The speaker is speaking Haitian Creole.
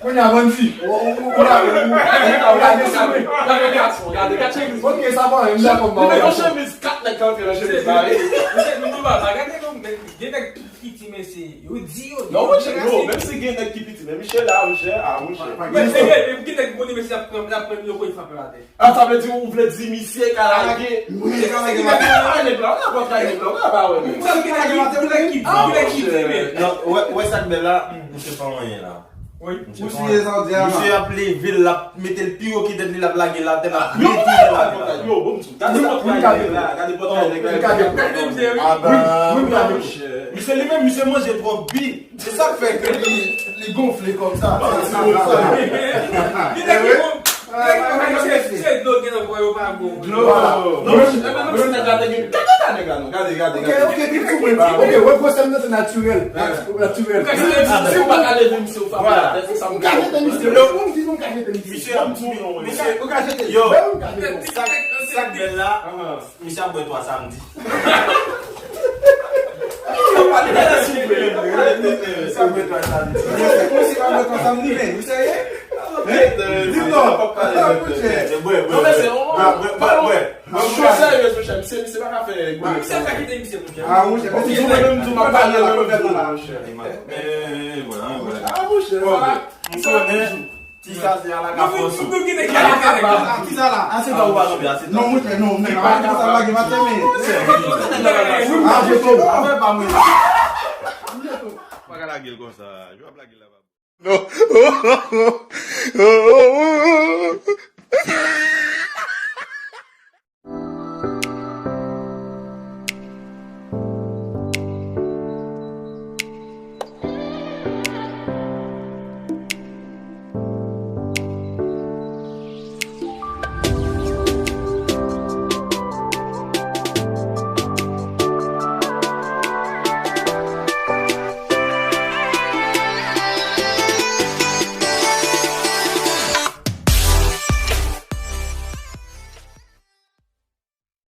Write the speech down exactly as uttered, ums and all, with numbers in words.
Kounye a, Vandy, ou, ou, ou, ou la, ou, ou, ou la deside. Gade gason, gade, gade chemiz. Ok, sa bon, m dakò, m dakò. Li met yon chemiz, kat nèg kanpe nan chemiz la. Misye, nou, nou pa, pa gade non, men gen nèg ki piti, mesye. Yo di yo. Non, monchè, yo, menm si gen nèg ki piti, men misye la, monchè, ah, monchè. Men se gen, men gen nèg ki piti, mesye, ap pran, ap pran, yo voye frape atè. Ah, sa vle di ou vle di misye ka lage? Misye ka lage maten. Ah, nèg la, ou pa konn nèg la, ou pa wè menm. Misye ka lage maten, nèg ki, nèg ki di, men. Non, wè, wè sa k bèl la, misye pa anyen la. Wi. Misye pa anyen. Misye ap leve l, l ap mete l pi wo ke tèt li, l ap lage l atè, l ap mete l atè. Yo, bon, gade pòtray nèg la, gade pòtray nèg la. Gade misye, wi. Ah, ben, wi, wi, gade. Misye li menm, misye manje twòp bi. Se sa k fè ke li, li gonfle kòm sa. Li te ki bon. Se dlo gen nan kò yo pa bon. Dlo. Vwala. Non, men, men, men, se nèg la te gen. Gade ta nèg la, non. Gade, gade, gade. Ok, ok, ok, ok, wè gwosè m nan se natirèl. Natirèl. Ou ka jete misye. Si ou pa ka leve misye, ou frape atè, se sa m ka. Ou ka jete misye. Ou ka jete misye. Misye, ou ka jete. Yo, sa, sa k bèl la. Misye ap bwè twa samdi. Misye ap bwè twa samdi. Misye ap bwè twa samdi, men, ou serye? Di non. Bwè, bwè, bwè. Bwè, bwè, bwè. Misye serye, monchè. Misye, misye pa ka fè. Misye ap ka kite misye, monchè. Ah, monchè, misye menm tou, m ap pale menm tou, monchè. Men, vwala, vwala. Ah, monchè, sa. M konnen. Ti sa se ala ka fòs ou. Ti sa la. Ase ta ou pa tonbe, ase ta. Non, monchè, non, men pa di sa lage maten, men. Ah, je tonbe. Afè pa mwen. Pa ka lage l konsa. Yo ap lage l la pa. Non.